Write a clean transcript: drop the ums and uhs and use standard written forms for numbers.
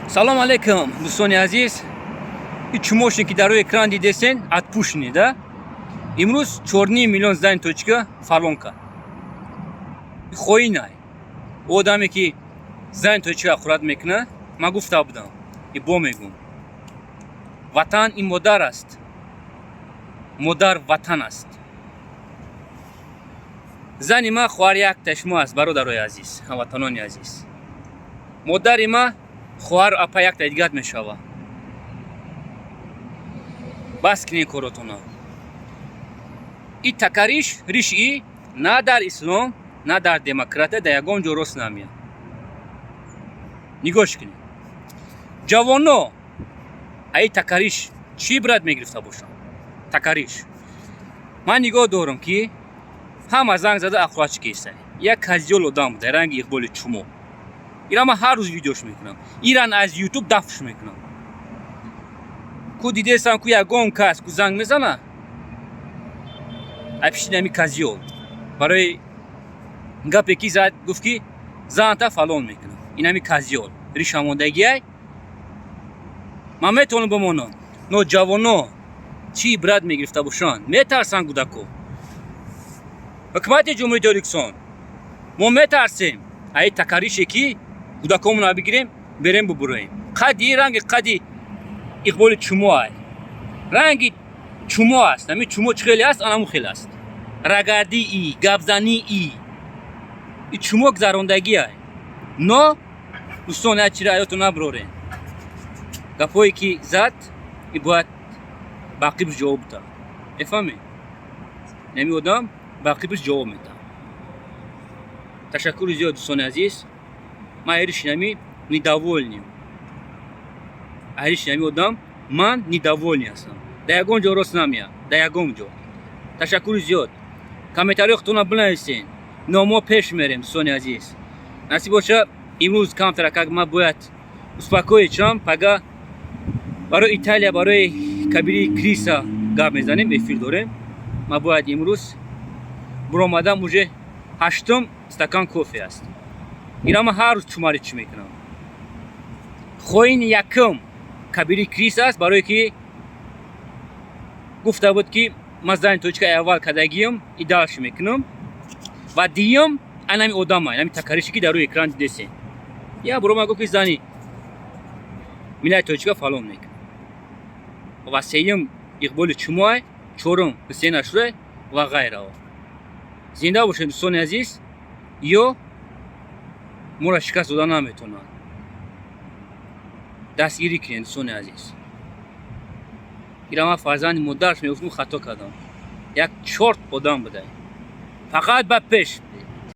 Салом алейкум, дӯстони азиз. И чумошне, ки дар рӯи экран дидесен, отпущенный да. Имрӯз 4,5 миллион зани тоҷика фалон кард. Хоинай. Одаме, ки зани тоҷика ҳақорат мекунад, ман гуфта будам, и бо мегӯм. Ватан ин модар аст. Модар ватан аст. Зани ман хоҳари якта шумо аст, бародарои азиз, ҳамватанони азиз. Модари ман хоҳару апа якта дигар мешавад. Бас кунед коротона. И такариш риши на дар ислом, на дар демократия, дар ягон ҷо рост намеяд. Нигоҳш кунед, ҷавоно аи такариш чӣ ибрат мегирифта бошанд? Такариш ман нигоҳ дорам, ки ҳама занг зада ахвачи кесай. Як козёл одам буда, ранги Иқболи чумо. Ира ман ҳар рӯз видеош мекунам, иран аз Ютуб дафш мекунам. Ку дидесам, ку ягон кас ку занг мезана ай пишти нами козёл барои гапе, ки зад, гуфт, ки занта фалон мекунам. Инами козёл ришамондагиай ман метавонам бимонам, но ҷавоно чӣ ибрат мегирифта бошанд? Метарсанд кӯдако. Ҳукумати Ҷумҳурии Тоҷикистон, мо метарсем аи такарише, ки кӯдакомонро бигирем, берем, бубуроем. Қадди ранги қадди Иқболи чумо ай, ранги чумо аст. Ами чумо чӣ хеле аст, анаму хел аст. Рагардии, гапзании и чумо гузарондагӣ ай. Но дӯстон, як чиро аётон наброрем: гапҳое, ки зад, и бояд ба ақибаш ҷавоб диҳад. Мефаҳмед? Нами одам ба ақибаш ҷавоб медиҳад. Ташаккури зиёд, дӯстони азиз. Ман айриши нами недовольный, айриши нами одам ман недовольный ҳастам. Дар ягон ҷо рост намеяд, дар ягон ҷо. Ташаккури зиёд. Комментариҳои худтонро бинависен, но мо пеш мерем, дӯстони азиз. Насиб боша, имрӯз камтара как ман бояд успокоить шам. Пага барои Италия, барои кабири криса гап мезанем, эфир дорем. Ман бояд имрӯз буромадам, уже ҳаштум стакан кофе аст. Ира ман ҳар рӯз чумари чӣ мекунам. Хоини якум кабири крис аст, барое ки гуфта буд, ки ман зани тоҷика аввал кардагиам и дальше мекунам. Ва дуюм анами одама, анами такарише, ки дар рӯи экран дидесен, я бурома гуфт, ки зани миллати тоҷика фалон мекунам. Ва сеюм Иқболи чумоай, чорум Ҳусейн Ашурай ва ғайрао. Зинда бошед, дӯстони азиз. Ё моро шикаст дода наметавонанд. Дастгирӣ кунед, дӯстони азиз. Ира ман фарзанди модараш мегуфтм, хато кардам. Як чорт одам будай, фақат ба пеш.